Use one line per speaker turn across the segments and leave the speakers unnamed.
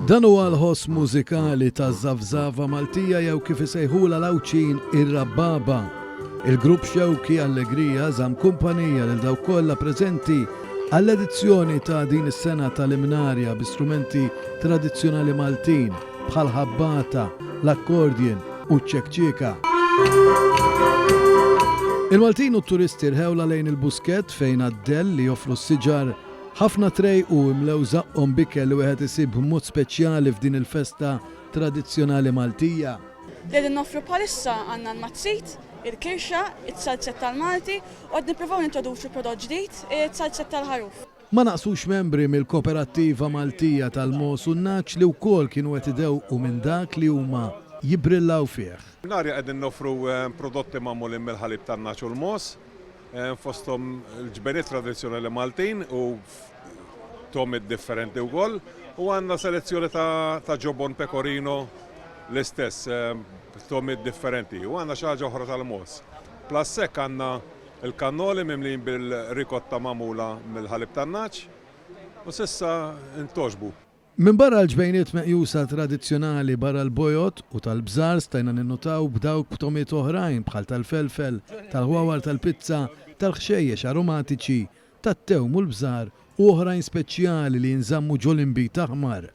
Dan huwa l-ħoss mużikali taż-żavżava Maltija jew kif isejħulha l-Għawdxin ir-rabbaba. Il-grupp Xewki Allegrija żamm kumpanija lil dawk kollha preżenti għall-edizzjoni ta' din is-sena tal-Imnarja bi strumenti tradizzjonali Maltin bħall-ħabbata, l-accordion u ċ-ċekċieka. Il-Maltin u t-turisti rħewlha lejn il-Buskett fejn għad-dell li joffru s-siġar, ħafna trejqu imlew żaqqhom b'ikel li wieħed isib b'mod speċjali f'din il-festa tradizzjonali Maltija.
Li qegħdin noffru bħalissa għandna l-mazzit, il-kirxa, it-salzett tal-Malti u qed nippruvaw nintroduċu prodott ġdid, it-salzett tal-ħaruf.
Ma naqsux membri mill-Koperattiva Maltija tal-Mogħoż u n-Nagħaġ li wkoll kienu qed idewqu minn dak li huma jibbrillaw fih.
Fl-arja qegħdin noffru prodotti magħmulin mill-ħalib tan-nagħaġ u l-mogħoż, fosthom il-ġbeniet tradizzjonali Maltin u togħmiet differenti wkoll, u għandna selezzjoni ta' ġobon pecorino l-istess b'togħmiet differenti u għandna xi ħaġa oħra tal-mogħoż. Plus hekk għandna Il-kannoli mimlijin bil-rikotta magħmula mill-ħalib tan-nagħaġ u s'issa ntgħoġbu.
Minbarra l-ġbejniet meqjusa tradizzjonali barra l-bojod u tal-bżar stajna ninnutaw b'dawk b'togħmiet oħrajn bħal tal-felfel, tal-ħwawar tal-pizza, tal-ħxejjex aromatiċi, tat-tewm u l-bżar u oħrajn speċjali li jinżammu ġol-inbid aħmar.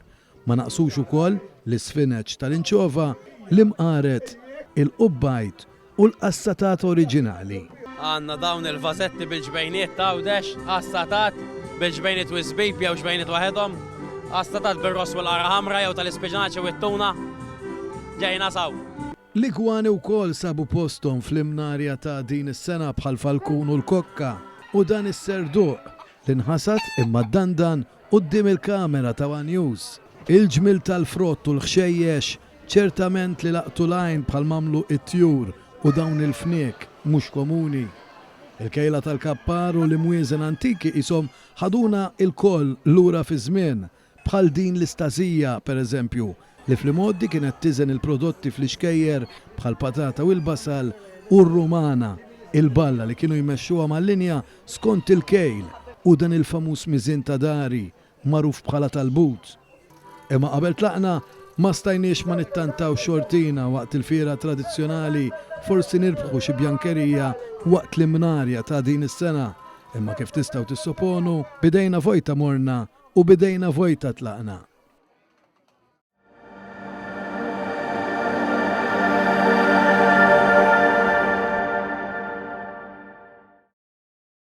Ma naqsux ukoll l-isfineċ tal-inċova, l-imqaret, il-qubbajt u l-qassatat oriġinali.
Għandna dawn il-vażetti bil-ġbejniet t'Għawdex, qassatat bil-ġbejniet u ż-żbib jew ġbejniet waħedhom, qassatat bir-ross u l-qara ħamra jew tal-ispiġnaċi u t-tuna. Ġejna s'hawn.
L-igwani wkoll sabu posthom fl-imnarja ta' din is-sena bħall-falkun u l-kokka u dan is-serduq li nħasad imma ddandan quddiem il-kamera ta' one News. Il-ġmiel tal-frott u l-ħxejjex Ċertament li laqtu l-għajn bħal m'għamlu t-tjur u dawn il-fniek mhux komuni. Il-kejla tal-kappar u l-imwieżen antiki qishom ħaduna lkoll lura fiż-żmien, bħal din l-istażija, per eżempju, li fl-imgħoddi kienet tiżen il-prodotti fl-ixkejjer bħall-patata u l-basal u r-rumana, il-balla li kienu jmexxuha mal-linja skont il-kejl u dan il-famuż miżien ta' dari magħruf bħala tal-but. Imma qabel tlaqna, ma stajniex ma nittantawx xortina waqt il-fiera tradizzjonali forsi nirbħu xi bjankerija waqt l-imnarja ta' din is-sena. Imma kif tistgħu tissoponu, b'idejna vojta morna u b'idejna vojta tlaqna.